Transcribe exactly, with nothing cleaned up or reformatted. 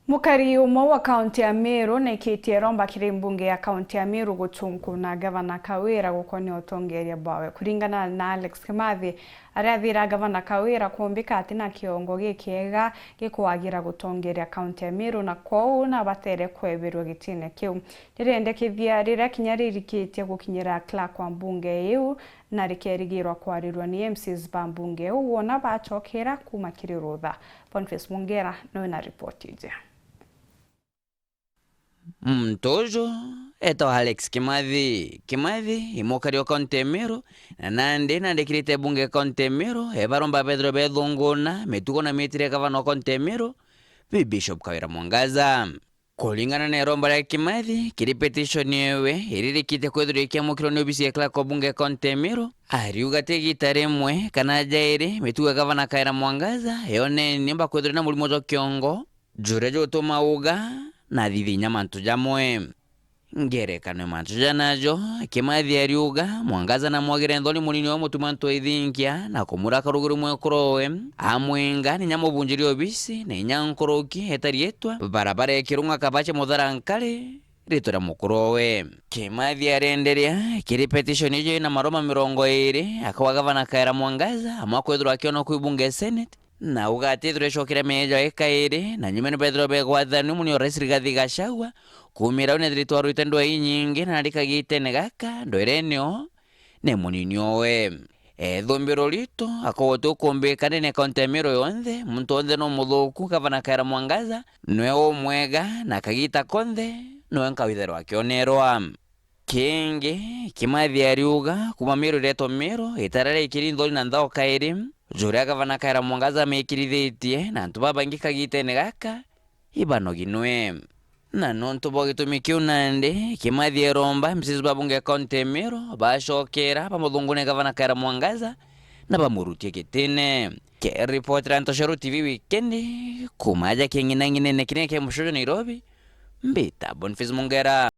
Mukari umwe wa kaunti ya Meru naikitie iromba kiri mbunge ya kaunti ya Meru gutunkuna gavana Kawira gukonia utongeria bwawe. Kuringana na Alex Kimathi, aria athira gavana Kawira kumbika atina kiongo gikiega gikwagira gutongeria kaunti ya Meru, na kwou nabatere kwebirwa gitine kiu. Rirendekithia riria kinya ririkitie gukinyira clerk wa mbunge iu, na rikerigirwa kwarirwa ni M Cs ba mbunge iu wona bacokera kuma kiri rutha. Boniface Mungera niwe na ripoti iji. Muntu uju etagwa Alex Kimathi. Kimathi i mukari o kaunti ya Meru, na nandi nandikirite bunge kaunti ya Meru, ebaromba bethirwe bethunguna mitugo na mitire ya gavana o kaunti ya Meru, bi Bishop Kawira Mwangaza. Kuringana na iromba ria Kimathi, kiri petition yewe iririkite kwithirwa ikiamukirwa ni obisi ya clerk o bunge kaunti ya Meru, ariuga ti igita rimwe kana jairi mitugo ya gavana Kawira Mwangaza yonenie bakwithirwa na murimo jwa kiongo, juria jutuma uga na athithinya mantu jamwe. Ngerekano ya mantu janajo, Kimathi ariuga Mwangaza namwagire nthoni munini wa mutuma ntwithingia na kumuraka ruguru mwekuru owe, amwinga ni nyamubunjiri obisi na inya nkuruki etarietwa barabara ya Kirunga Kabache Muthara Nkari ritwa ria mukuru owe. Kimathi arenderia kiri petition ijo ina maroma mirongo iri akauga gavana Kawira Mwangaza amwe akwithirwa akiona ku ibunge Senate, na uga ati ithirwa icokire meeja ikairi, na nyuma ni bethirwa begwathanua muni o Rais Rigathi Gachagua, kumira au nethirite arwite ndwaa inyingi na narika gitene gaka ndwaa iria nio ni munini owe. Ethumbiro ritu akauga uti ukumbika ndene kaunti ya Meru yonthe, muntu onthe no muthuku, gavana Kawira Mwangaza nwe umwega na kagita konthe nwe nkawitherwa akionerwa. Kingi, Kimathi ariuga kuma Meru iretwa Meru, itara ria ikiri nthoni na nthao kairi, juria gavana Kawira Mwangaza amikirithitie na antu babaingi kagitene gaka, ibanogi nwe. Na nontu bwa gitumi kiu nandi, Kimathi eromba M Cs ba bunge ya kaunti ya Meru bacokera bamuthungune gavana Kawira Mwangaza na bamurutie gitine. Keripotera Ntoshero T V wikendi, kuma aja king'inang'inene kiria kia mucojo Nairobi, mbita Boniface Mungera.